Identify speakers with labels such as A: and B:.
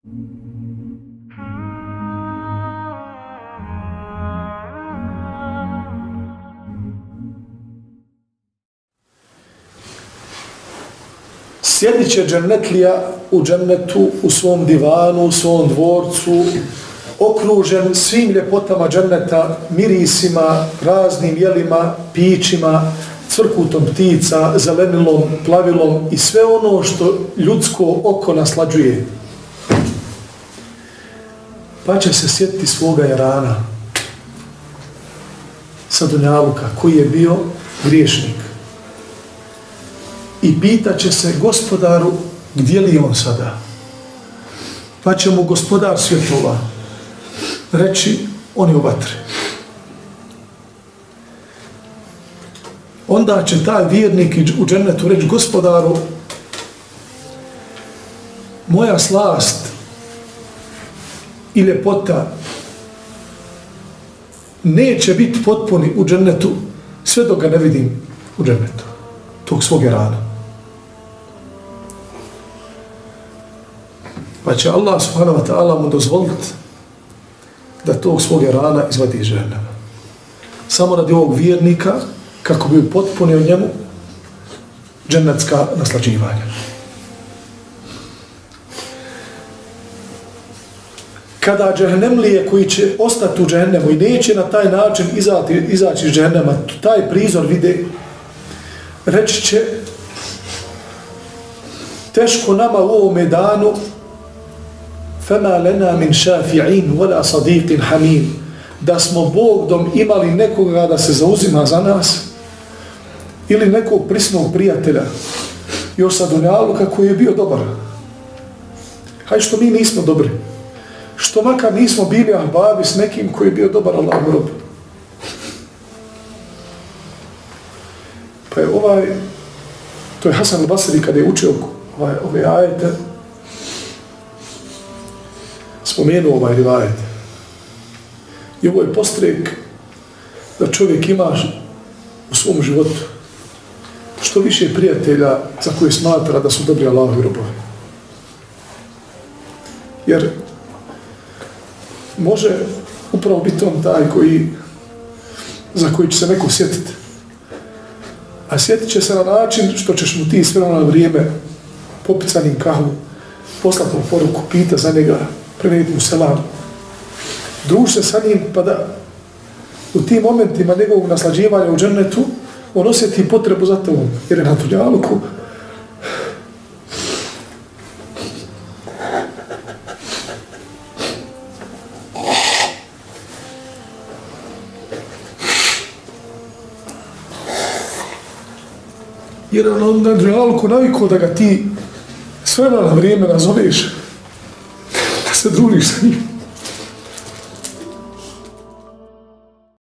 A: Sjedit će džennetlija u džennetu, u svom divanu, u svom dvorcu, okružen svim ljepotama dženneta, mirisima, raznim jelima, pićima, cvrkutom ptica, zelenilom, plavilom i sve ono što ljudsko oko naslađuje. Pa će se sjetiti svoga jarana sa dunjaluka koji je bio griješnik. I pitaće se gospodaru gdje li je on sada. Pa će mu gospodar svjetova reći on je u vatri. Onda će taj vjernik u džennetu reći gospodaru moja slast i ljepota neće biti potpuni u džennetu sve dok ga ne vidim u džennetu tog svog jarana. Pa će Allah subhanahu wa ta'ala mu dozvoliti da tog svog jarana izvadi iz džehennema. Samo radi ovog vjernika kako bi potpunio njemu džennetska naslađivanja. Kada džehennemlije koji će ostati u džehennemu i neće na taj način izaći iz džehennema, taj prizor vide, reći će teško nama u ovome danu فَمَا لَنَا مِنْ شَافِعِينَ وَلَا صَدِيقٍ حَمِيمٍ da smo Bogdom imali nekoga da se zauzima za nas ili nekog prisnog prijatelja još sa dunjaluka koji je bio dobar. Hajde što mi nismo dobri. Što makar nismo bili ahbabi s nekim koji je bio dobar Allahu rob. Pa je to je Hasan al-Basri kada je učio ove ajete, spomenuo ovaj rivajet. I ovo je postrek da čovjek ima u svom životu što više prijatelja za koje smatra da su dobri Allahovi robovi. Jer može upravo biti on taj za koji će se neko sjetiti. A sjetit će se na način što ćeš mu ti sve na vrijeme popiti sa njim kahvu, poslati mu poruku, pita za njega, prenijeti mu selam. Druži se sa njim pa da u tim momentima njegovog naslađivanja u džennetu on osjeti potrebu za tobom, jer je na dunjaluku jer on na dunjaluku navikao da ga ti sve na vrijeme nazoveš, da se družiš sa njim.